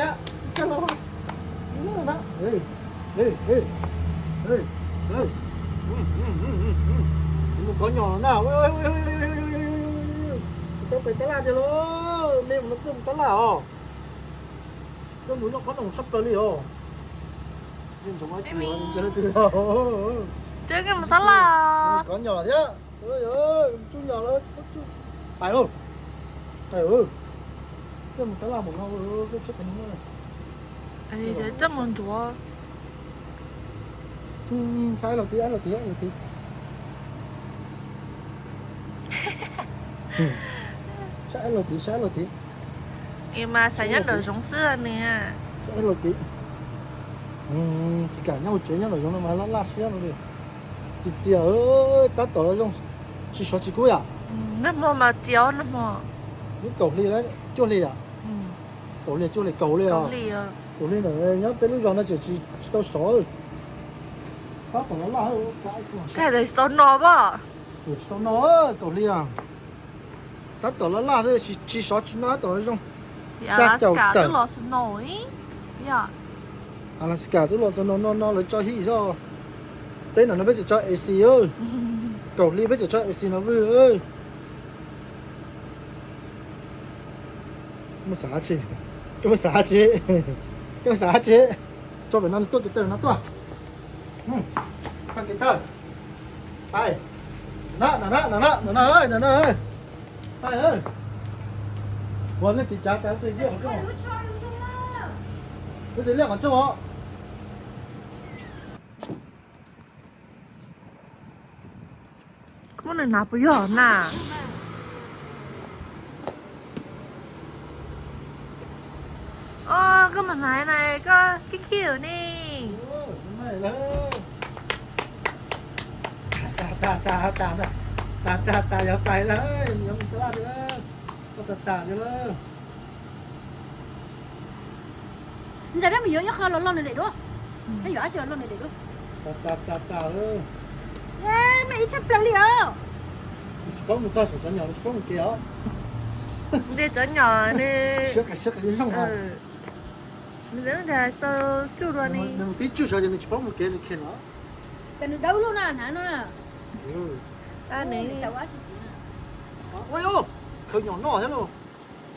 Tsis tshaj los. Mus kov nyom los na. Tau pem tab laj tiag lauj, me mus no txawj mus tab laj os. Txawj mus noj qhob noom tshaj plaws li os. Txawj mus tab laj. Kov nyom thiab. Tsuj nyom lawm. Pais lauj. Txawj mus tab laj mus no. Txawj mus nruav. Saib los tid, saib los tid, saib los tid. Saib los tid, saib los tid. Mas xav nyob nraum zoov xwb nws. Saib los tid. Tsis kam nyob hauv tsev, nyob nraum zoov no mas laj laj siab no li. Tsis txias, tab tom los zoo, tsis sov tsis kub yom. Nag hmo mas txias nag hmo. Nub kaum hli, cuaj hli yom. Kaum hli, cuaj hli, kaum hli os. Kaum hli ntawm nyob peb lub zos no tseem tsis tau sov. Tab tom los laj. Tsis tau no pom. Tsis tau no, kaum hli os. Tab tom laj laj xwb, tsis sov tsis no tab tom zoo. Alaska twb los snow. Alaska twb los snow no no lawv tso hib xwb. Peb no no peb tseem tso A C. Kaum hli peb tseem tso A C no vwj. Muaj xav tsi? Koj muaj xav tsi? Koj muaj xav tsi? Tso pem no tuaj, kev taw no tuaj. Tag kev taw. Pais. Na na na na na na na. Pais. Ua nej tiv cav tas tej liaj qhov rooj. Tej liaj qhov rooj os. Koj muab nws hnav puas yog na? Koj mam hnav na, koj khib khib ne. Tas tas tas tas tas, yog pais lawm, yog mus tas laj tiag lawm, koj tas tas tiag lawm. Ntawm peb mus yuav ib qho los loj nws daim duab. Peb yuav dab tsi los loj nws daim duab. Mej ib txhaj plaws li os. Tsis paub mus txog saum cov nyom, tsis paub mus kev os. Nte cov nyom ne. Siab qas siab qas zoo. Nws tau tsuj dua ne. Nws mus tib tsuj sov ces nws tsis paub mus kev nws khe los. Ces nws dawb luaj na hnav no. Ua, khaws nyom noj thiab lauj.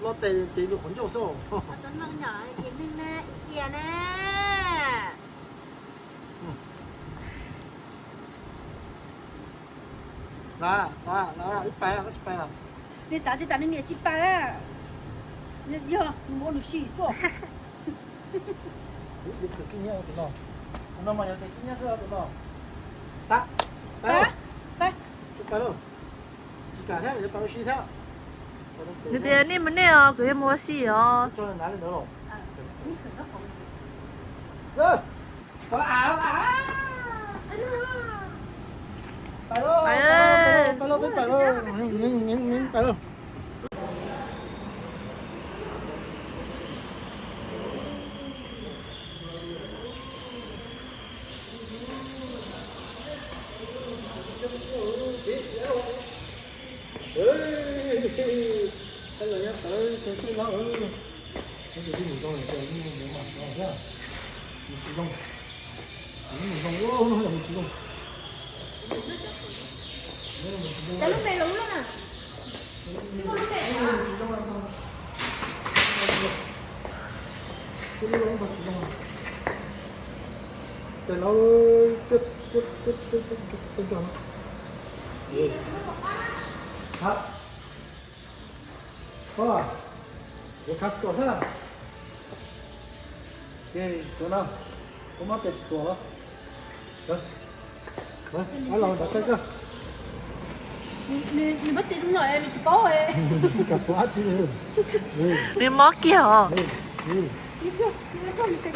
Loj tes ces yus qhov ncauj xwb. Ib pais koj tsis pais los? Nws xav tias tsam nws niam tsis pais, yog nws ua nws sim xwb. Tus no, tus no mas yog tus kib nyiab xwb tus no. Pais, pais, pais, tsis kam thiab, yuav pais ua si thiab. Nws tias nej mus nej os, kuv yuav mus ua si os. Pais lauj, pais lauj, peb pais lauj, pais lauj. Ej, los nyob tawv tseg tej lawm. Tus tij mus zoo, mus mas no thiab. Mus tsis zoo. Mus zoo, hnub no mus tsis zoo. Cov lub me los ub na. Ces lawv, hab, yuav Costco thiab. Ces tus no, kuv muab tes tsis tuam los. Los nrad koj. Nws muab tes zoo no nws tsis paub. Tsis kam tuam dab tsi li. Nws mob kiag os.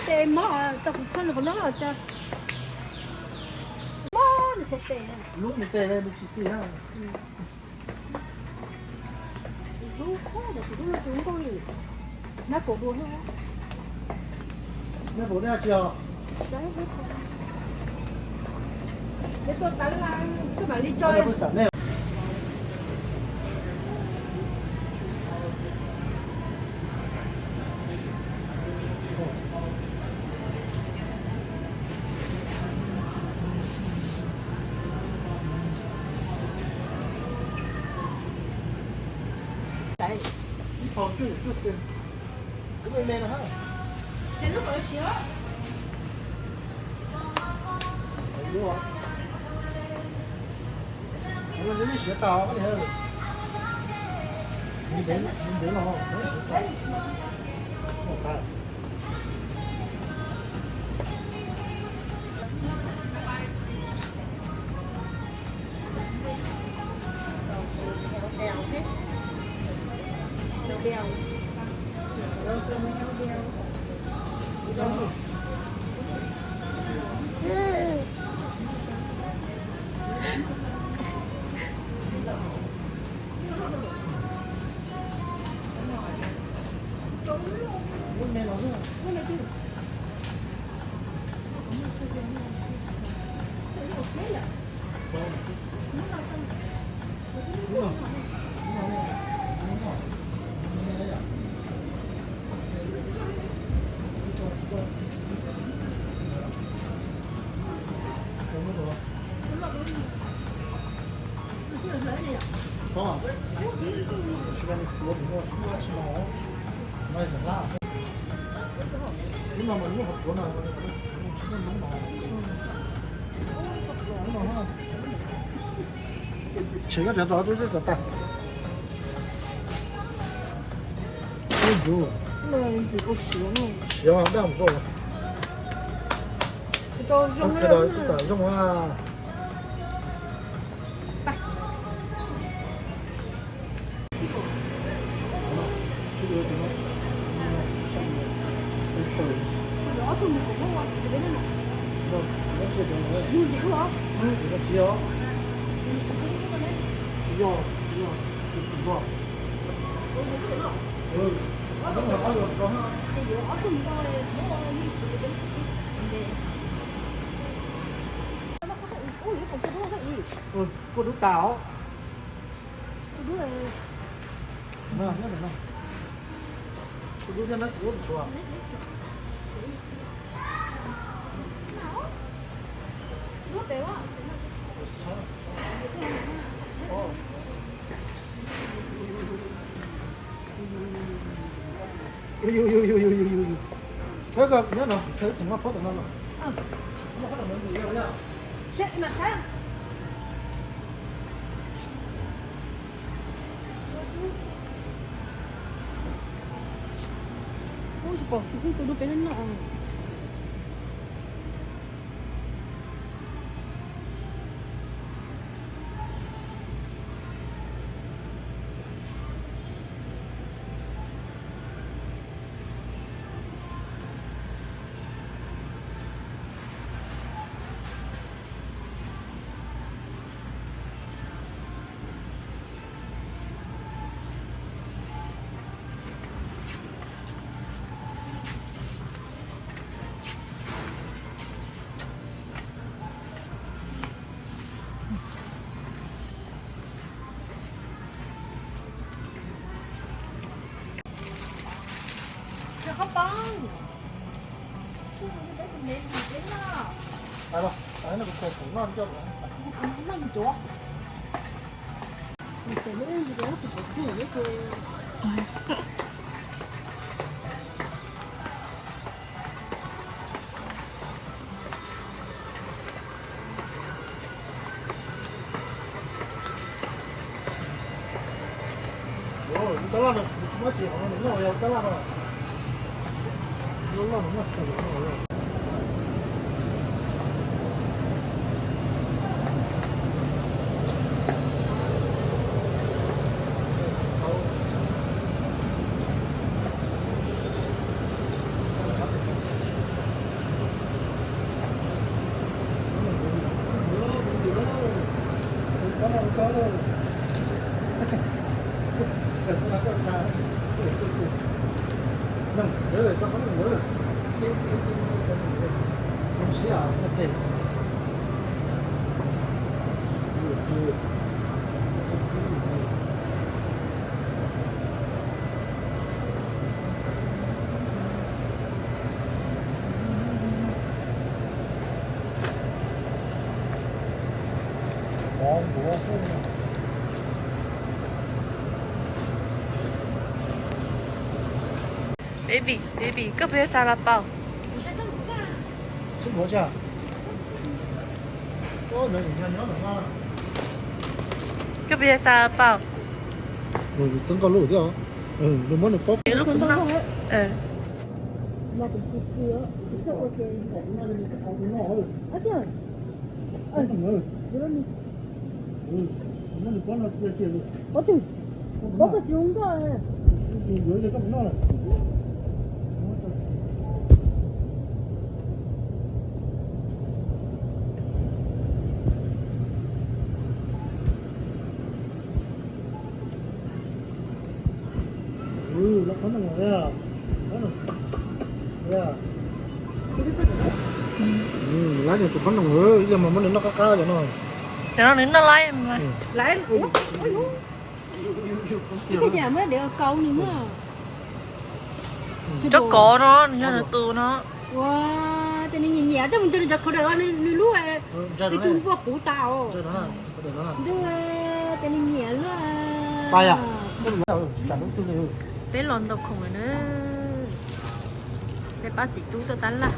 Tes mob, tau kuv kho nws qhov no cas mob nws tes. Lub nws tes nws tsis xis na. Tus hlub, tus hlub no tus nkauj li. Nab kaum dua thiab. Nab kaum dua tsis os? Peb tuaj tawv la, twb mam li tso. Peb xam nej. Hau cuaj yim cuaj xees. Kuv me me no ha. Ces lub qhov siav. Lub, lub siav tau. Ntev no, siav tau. Tsev koj cov tod twb tsis tau tag. Siav daj mus rau. Zoo a. Kuj dub tas os. Kuj dub thiab na, kuj dub thiab na, xwb tshuav. Yus, yus, yus, yus, yus, yus, yus. Koj, koj nyob no, koj ib tug muab phob tom no los. Muab phob tom no yus yog. Ub, tsis pom tus dub peb no. Tab laj no tsis muaj tsis qhov no nws noj yog tab laj no. Loj loj nws noj tsis tau. Baby, baby, koj puas yog Xas Las Paus? Koj puas yog Xas Las Paus? Txeeb koj lub thiab. Lub kub no. Ua twg? Pob koj tsis zoo nkauj. Lawv nws tus qhob noom, ib yog mas muab nws noj qab qab cov no. Cov no nws noj laib mas. Cov kov no nws yog nws tus no. Ua, ces nws nyiam nyiam coj mus ntsaws nws cov khawv dawm, nws lub, nws tus npua puv tas os. Ntuj, ces nws nyiam luaj. Peb los ntaus khoom lawm na. Peb pab xim tub tuaj tab laj.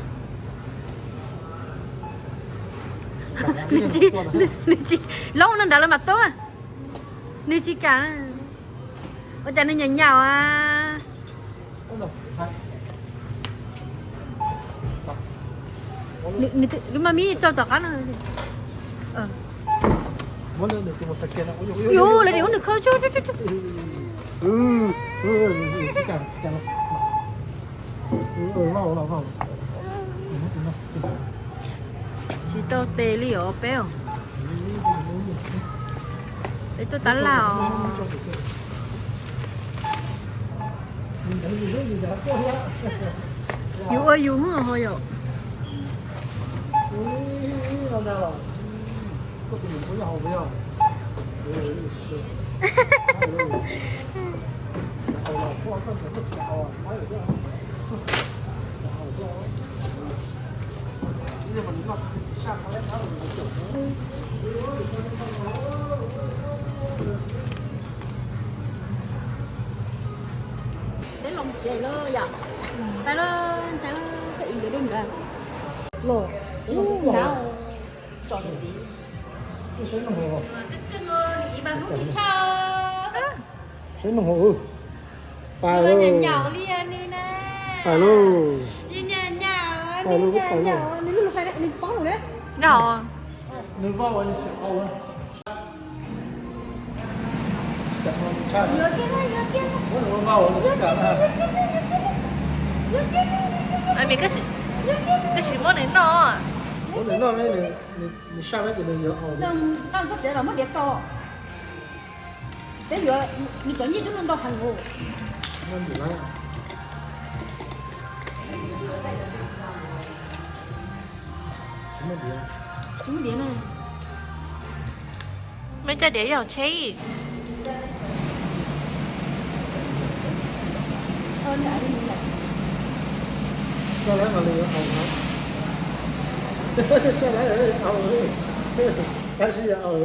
Nws tsis, nws tsis, lawv no nrad lawv mam tub. Nws tsis kam. Ua cas nws nyaum nyaum a? Lub mas mib tsau tom qab no. Yu, lawv dim ua nws kho tsuj. Tsis tau tes li os peb os. Peb tuaj tab laj os. Yus ua yus hwj ho yom. Peb los tsev lawm yom. Peb los tsev lawm, peb ib yuav dej nrad los. Tso nws tid. Saib noog hauv. Pais lauj. Pais lauj. Pais lauj, pais lauj. Nws lub lus sai, nws paub lawm na. Nws vau nws tsis au. Koj sim muab nws noj. Muab nws noj, nws saj lawm ces nws yuav au. Noj txog tsev los muab diav tso. Peb yuav, nws cov nyiaj twb muaj ntau heev os. Tsis muaj diav na. Muaj caj diav yog tsheb. Saj lawm mas nws yuav au, saj lawm au, tab sis yuav au.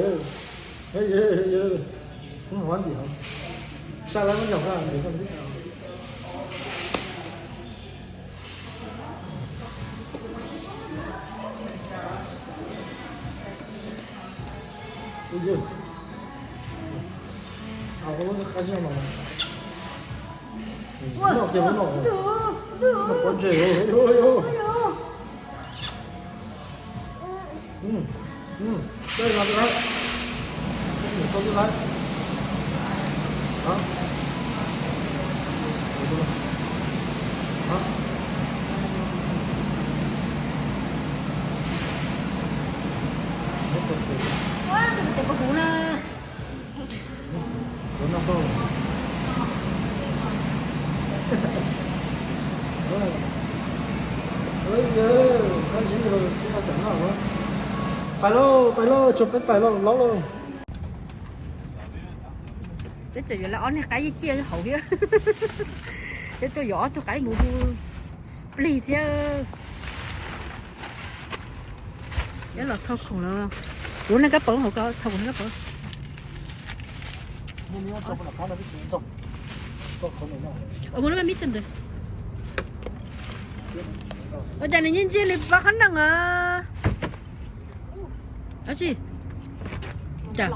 Saj lawm mas yog koj nws koj twb au. Pais lauj, pais lauj, tsuas peb pais lauj, laub lauj. Peb tseem yuav lawv ob niag qaib ciaj ciaj hauv thiab. Peb tuaj yuav ob tug qaib mus hu plig thiab. Peb los thau khoom lawm. Kuv neej kab paus hauv ko, thau kuv neej kab paus. Ua mus lub mib txog ntawd. Ua cas nws nyiaj ntsiag li pab qhob noom a? Ab si, cas